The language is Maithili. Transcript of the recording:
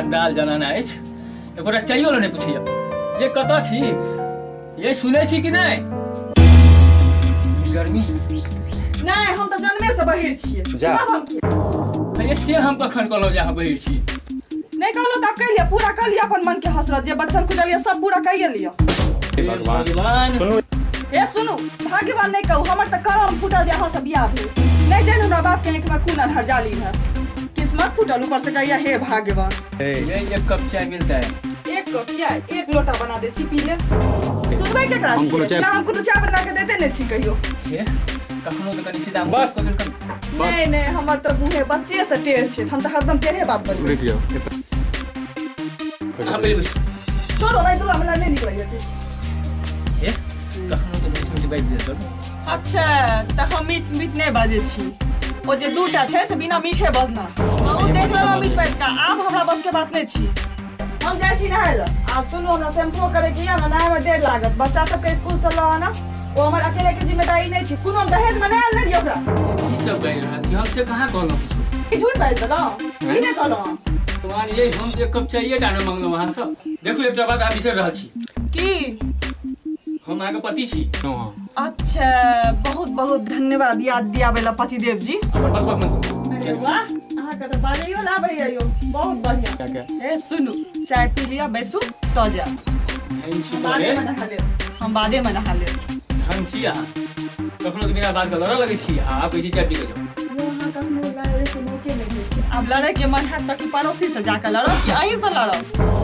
चंडाल जनाना अछि, एकोटा चाइयो लए नहि पूछैया जे कतऽ छी, ये सुनै छी कि नहि? गर्मी नहीं, हम तऽ जन्मे से बहिर छियै। सुनब हम की? ये से हम कखन कहलहुँ जे अहाँ बहिर छी? नहीं कहलहुँ तऽ आब कहि लिअ, पूरा कऽ लिअ अपन मन के हसरत, जे बच्चन खुजल यऽ सब पूरा कहिए लिअ। भगवान हे सुनू, भाग्यवान नहीं कहू, हमर तऽ करम फूटल जे अहाँ से बियाह भेल। नहीं जानि हमरा बाप के आँखि में कोन अन्हर जाली है, किस्मत फूटल ऊपर से कहिया हे भाग्यवान। ये एक कप चाय मिलता है? एक कप क्या, एक लोटा बना दे छी, पी ले। सुनबै केकरा छी? ना हम कोनो चाय बना के देते नहीं छी कहियो। कखनो तऽ कनि सीधा बस। नहीं नहीं, हमर तऽ बूढ़े बच्चे से टेढ़ छै, हम तऽ हरदम टेढ़े बात बजबै। रुकि जाओ, छोड़ो नहीं दुला मला नहीं निकलै हे। कखनो तऽ 20 मिनट बाजि देत। अच्छा तऽ हम मीठ मीठ नहीं बाजै छी, ओ जे दूटा छै से बिना मीठे बजना। बहुत देख लेलहुँ मीठ बाजि कऽ, आब हमरा बस के बात नहीं छी। हम जाइ छी नहाय लए। आब सुनू, हमरा शैम्पूओ करे के यऽ, हमरा नहाय में देर लागत, बच्चा सबके स्कूल से लऽ आनब, ओ हमर अकेले के जिम्मेदारी नहीं छी। कोनो दहेज में नहीं आयल रहियै ओकरा। की सब बाजि रहल छी? हम से कहाँ कहलहुँ किछु? की झूठ बाजि देलहुँ? की नहि कहलहुँ? भगवान, ये हम एक कप चाइए टा नहि मंगलहुँ अहाँ सब। देखू एकटा बात अहाँ बिसरि रहल छी। की? हम अहाँके पति छी। अच्छा, बहुत बहुत धन्यवाद याद दियाबै लए पतिदेव जी। अरे वाह, अहाँके तऽ बाजैयो लए आबैया यौ, बहुत बढ़िया। ए सुनू, चाय पी लिअ, बैसू तऽ जायब। हम बादे में नहा लेब। धन छी अहाँ, कखनो तऽ बिना बात के लड़ऽ लगै छी, आ आब कहै छी चाय पी कऽ जाउ। अहाँ कखनो लड़ै के मौके नहि दै छी। आब लड़ै के मन हैत तऽ कि पड़ोसी से जाकऽ लड़ब कि अहीं से लड़ब?